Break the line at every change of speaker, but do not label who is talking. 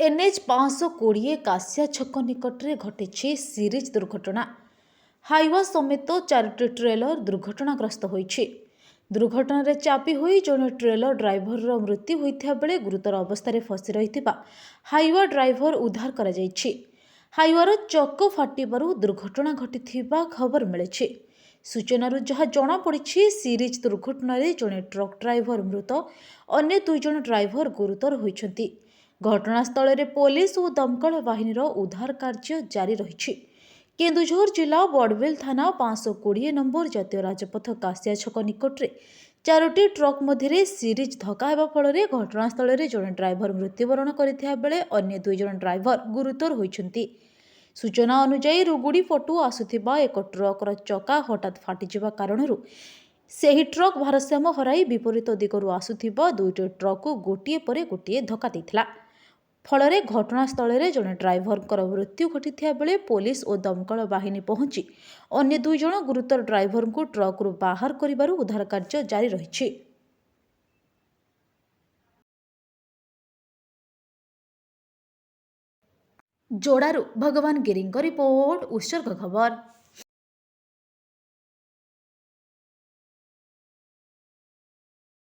NH 520 କାଶିଆ ଛକ ନିକଟରେ ଘଟିଛି ସିରିଜ୍ ଦୁର୍ଘଟଣା। ହାଇୱା ସମେତ ଚାରୋଟି ଟ୍ରେଲର ଦୁର୍ଘଟଣାଗ୍ରସ୍ତ ହୋଇଛି। ଦୁର୍ଘଟଣାରେ ଚାପି ହୋଇ ଜଣେ ଟ୍ରେଲର ଡ୍ରାଇଭରର ମୃତ୍ୟୁ ହୋଇଥିବା ବେଳେ ଗୁରୁତର ଅବସ୍ଥାରେ ଫସି ରହିଥିବା ହାଇୱା ଡ୍ରାଇଭର ଉଦ୍ଧାର କରାଯାଇଛି। ହାଇୱାର ଚକ ଫାଟିବାରୁ ଦୁର୍ଘଟଣା ଘଟିଥିବା ଖବର ମିଳିଛି। ସୂଚନାରୁ ଯାହା ଜଣାପଡ଼ିଛି, ସିରିଜ୍ ଦୁର୍ଘଟଣାରେ ଜଣେ ଟ୍ରକ୍ ଡ୍ରାଇଭର ମୃତ, ଅନ୍ୟ 2 ଜଣ ଡ୍ରାଇଭର ଗୁରୁତର ହୋଇଛନ୍ତି। ଘଟଣାସ୍ଥଳରେ ପୋଲିସ ଓ ଦମକଳ ବାହିନୀର ଉଦ୍ଧାର କାର୍ଯ୍ୟ ଜାରି ରହିଛି। କେନ୍ଦୁଝର ଜିଲ୍ଲା ବଡ଼ବିଲ ଥାନା 520 ନମ୍ବର ଜାତୀୟ ରାଜପଥ କାଶିଆ ଛକ ନିକଟରେ ଚାରୋଟି ଟ୍ରକ୍ ମଧ୍ୟରେ ସିରିଜ୍ ଧକ୍କା ହେବା ଫଳରେ ଘଟଣାସ୍ଥଳରେ ଜଣେ ଡ୍ରାଇଭର ମୃତ୍ୟୁବରଣ କରିଥିବା ବେଳେ ଅନ୍ୟ 2 ଜଣ ଡ୍ରାଇଭର ଗୁରୁତର ହୋଇଛନ୍ତି। ସୂଚନା ଅନୁଯାୟୀ, ରୁଗୁଡ଼ି ପଟୁ ଆସୁଥିବା ଏକ ଟ୍ରକ୍ର ଚକା ହଠାତ୍ ଫାଟିଯିବା କାରଣରୁ ସେହି ଟ୍ରକ୍ ଭାରସାମ୍ୟ ହରାଇ ବିପରୀତ ଦିଗରୁ ଆସୁଥିବା ଦୁଇଟି ଟ୍ରକ୍କୁ ଗୋଟିଏ ପରେ ଗୋଟିଏ ଧକ୍କା ଦେଇଥିଲା। ଫଳରେ ଘଟଣାସ୍ଥଳରେ ଜଣେ ଡ୍ରାଇଭରଙ୍କର ମୃତ୍ୟୁ ଘଟିଥିବା ବେଳେ ପୋଲିସ ଓ ଦମକଳ ବାହିନୀ ପହଞ୍ଚି ଅନ୍ୟ 2 ଜଣ ଗୁରୁତର ଡ୍ରାଇଭରଙ୍କୁ ଟ୍ରକ୍ରୁ ବାହାର କରିବାରୁ ଉଦ୍ଧାର କାର୍ଯ୍ୟ ଜାରି ରହିଛି। ଯୋଡ଼ାରୁ ଭଗବାନ ଗିରିଙ୍କ ରିପୋର୍ଟ, ଉତ୍ସର୍ଗ ଖବର।